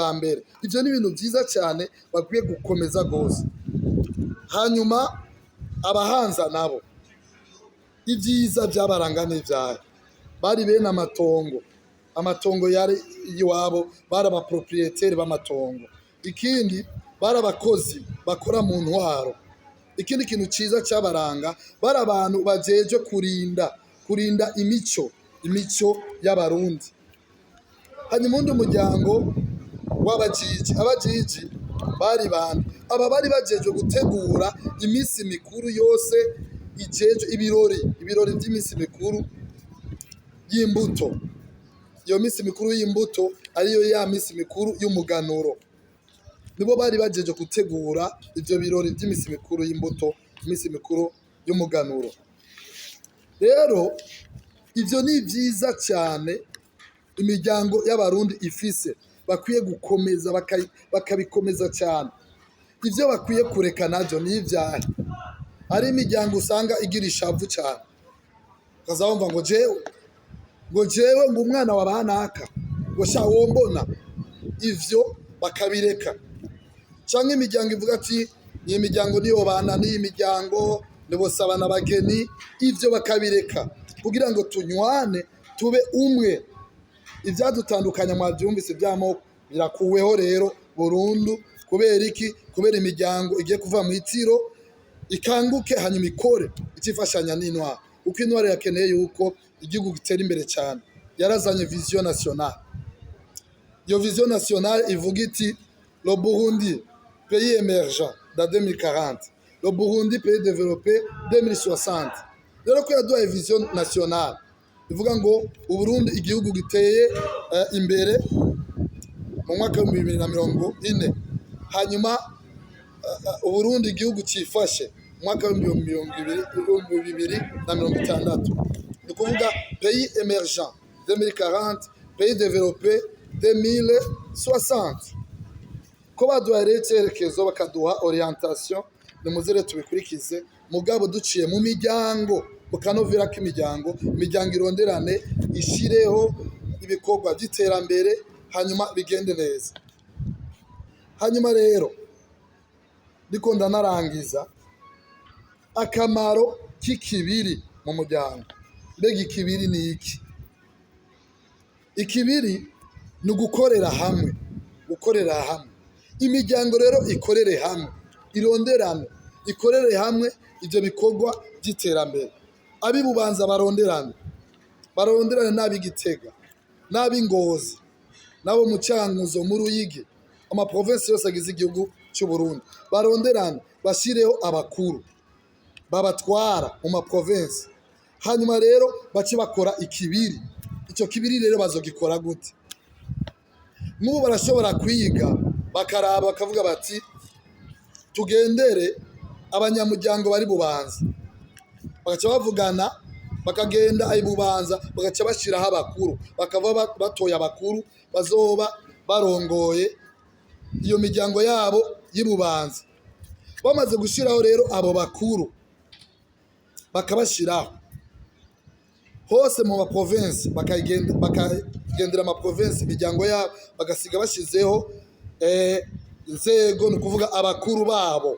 ba mbere. Ivyo ni ibintu vyiza cyane bakwiye gukomeza rwose. Hanyuma abahanza nabo, ibyiza byabaranga n'ivyahe? Bari bene amatongo, amatongo yari iwabo, bari aba propriétaires b'amatongo. Ikindi, bari abakozi bakora mu ntwaro. Ikindi kintu ciza cyabaranga, bari abantu bajeje kurinda imico y'Abarundi. Hanyuma undi muryango w'Abajiji. Abajiji bari bande? Aba bari bajejwe gutegura iminsi mikuru yose, ijejwe ibirori by'iminsi mikuru y'imbuto. Iyo minsi mikuru y'imbuto ariyo ya minsi mikuru y'umuganuro, nibo bari bajeje gutegura ivyo birori by'iminsi mikuru y'imbuto, iminsi mikuru y'umuganuro. Rero ivyo ni vyiza cyane imiryango y'Abarundi ifise, bakwiye gukomeza, bakabikomeza cyane. Ivyo bakwiye kureka navyo ni ivyahe? Ari imiryango usanga igira ishavu cyane, ukaza wumva ngo jewe, ngo jewe, ngo umwana wa banaka, ngo sha wombona. Ivyo bakabireka. Canke imiryango ivuga ati iyi miryango niyo bana n'iyi miryango nibosabana abageni. Ivyo bakabireka kugira ngo tunywane, tube umwe. Ivyadutandukanya mwavyumvise vy'amoko birakuweho rero burundu. Kubera iki? Kubera imiryango igiye kuva mu itiro, ikanguke, hanyuma ikore itifashanya n'intwaro, kuko intwaro irakeneye yuko igihugu gitera imbere cyane. Yarazanye vision nationale. Iyo vision nationale ivuga iti: "Le Burundi pays émergent dans 2040, le Burundi pays développé 2060." Rero ko yaduhaye vision nationale ivuga ngo Uburundi igihugu giteye imbere mu mwaka wa 2040, hanyuma Uburundi igihugu cifashe mu mwaka wa 2060, ni ukuvuga pays émergent 2040, pays développé 2060. Ko baduhaye rero icyerekezo, bakaduha orientation, nimuzere tubikurikize, mugabo duciye mu miryango, mu kanovera k'imiryango. Imiryango ironderane, ishireho ibikorwa by'iterambere, hanyuma bigende neza. Hanyuma rero ndiko ndanarangiza, akamaro k'ikibiri mu muryango. Mbega ikibiri ni iki? Ikibiri ni ugukorera hamwe, gukorera hamwe. Imiryango rero ikorere hamwe, ironderane, ikorere hamwe ivyo bikorwa by'iterambere. Ab'ibubanza baronderane, baronderane n'ab'Igitega, n'ab'Ingozi, n'abo mu Cankuzo, mu Ruyigi, ama provinces yose agize igihugu cy'u Burundi. Baronderane, bashireho abakuru babatwara mu ma provinces. Hanyuma rero bace bakora ikibiri. Icyo kibiri rero bazogikora gute? Nk'ubu barashobora kwiga, bakaraba, bakavuga bati tugendere abanyamuryango bari Bubanza. Bagaca bavugana, bakagenda i Bubanza, bagaca bashyiraho abakuru, bakava batoye abakuru bazoba barongoye iyo miryango yabo y'i Bubanza. Bamaze gushyiraho rero abo bakuru, bakabashyiraho hose mu ma provinces, bakagendera ama provinces, imiryango yabo, bagasiga bashyizeho inzego, ni ukuvuga abakuru babo.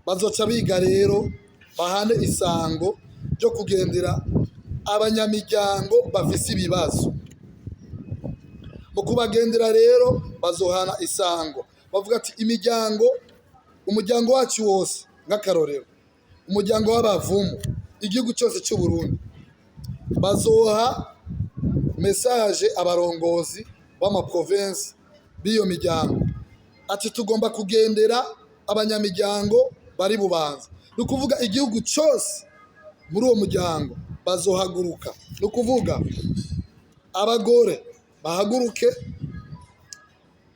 Bazoca biga rero, bahane isango ryo kugendera abanyamiryango bafise ibibazo. Mu kubagendera rero, bazohana isango, bavuga ati imiryango, umuryango wacu wose, nk'akarorero umuryango w'Abavumu, igihugu cyose cy'u Burundi, bazoha message abarongozi b'ama provinces b'iyo miryango ati tugomba kugendera abanyamiryango bari Bubanza. Ni ukuvuga igihugu cyose muri uwo muryango bazohaguruka, ni ukuvuga abagore bahaguruke,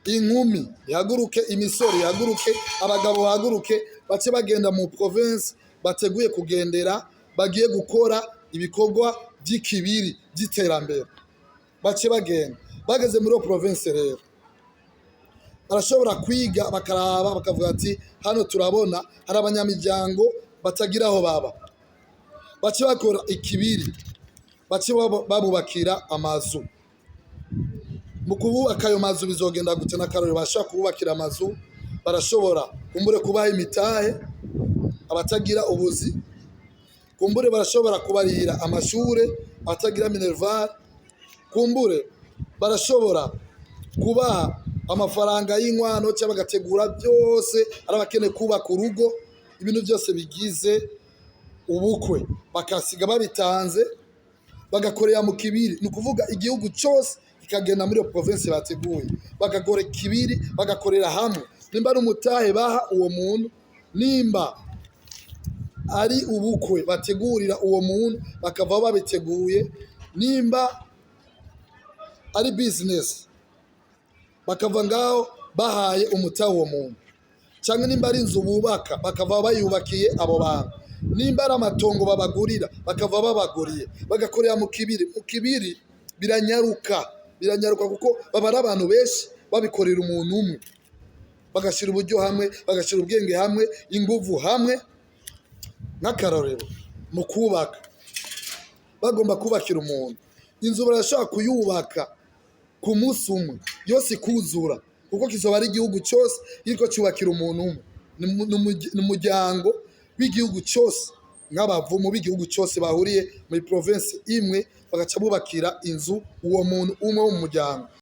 inkumi ihaguruke, imisore ihaguruke, abagabo bahaguruke, bace bagenda mu province bateguye kugendera, bagiye gukora ibikorwa by'ikibiri by'iterambere. Bace bagenda. Bageze muri iyo province rero, barashobora kwiga, bakaraba, bakavuga ati hano turabona hari abanyamiryango batagira aho baba. Bace bakora ikibiri, bace babubakira amazu. Mu kububaka ayo mazu bizogenda gute? N'akarorero, bashobora kububakira amazu, barashobora kumbure kubaha imitahe abatagira ubuzi, kumbure barashobora kubarihira amashure abatagira minerval, kumbure barashobora kubaha amafaranga y'inkwano cyangwa bagategura byose, ari abakeneye kubaka urugo, ibintu byose bigize ubukwe bakasiga babitanze, bagakorera mu kibiri. Ni ukuvuga igihugu cyose kikagenda muri iyo province bateguye, bagakora kibiri, bagakorera hamwe. Nimba ari umutahe baha uwo muntu, nimba ari ubukwe bategurira uwo muntu, bakava babiteguye, nimba ari business bakava ngaho bahaye umutahe uwo muntu, cyangwa nimba ari inzu bubaka bakava bayubakiye abo bantu, nimba ari amatongo babagurira bakava babaguriye, bagakorera mu kibiri. Mu kibiri biranyaruka, biranyaruka kuko baba ari abantu benshi babikorera umuntu umwe, bagashyira uburyo hamwe, bagashyira ubwenge hamwe, inguvu hamwe. Nk'akarorero, mu kubaka, bagomba kubakira umuntu inzu, barashobora kuyubaka ku munsi umwe yose ikuzura, kuko kizoba ari igihugu cyose kiriko cyubakira umuntu umwe. Ni umuryango w'igihugu cyose, nk'abavumu b'igihugu cyose bahuriye muri province imwe, bagaca bubakira inzu uwo muntu umwe wo mu muryango.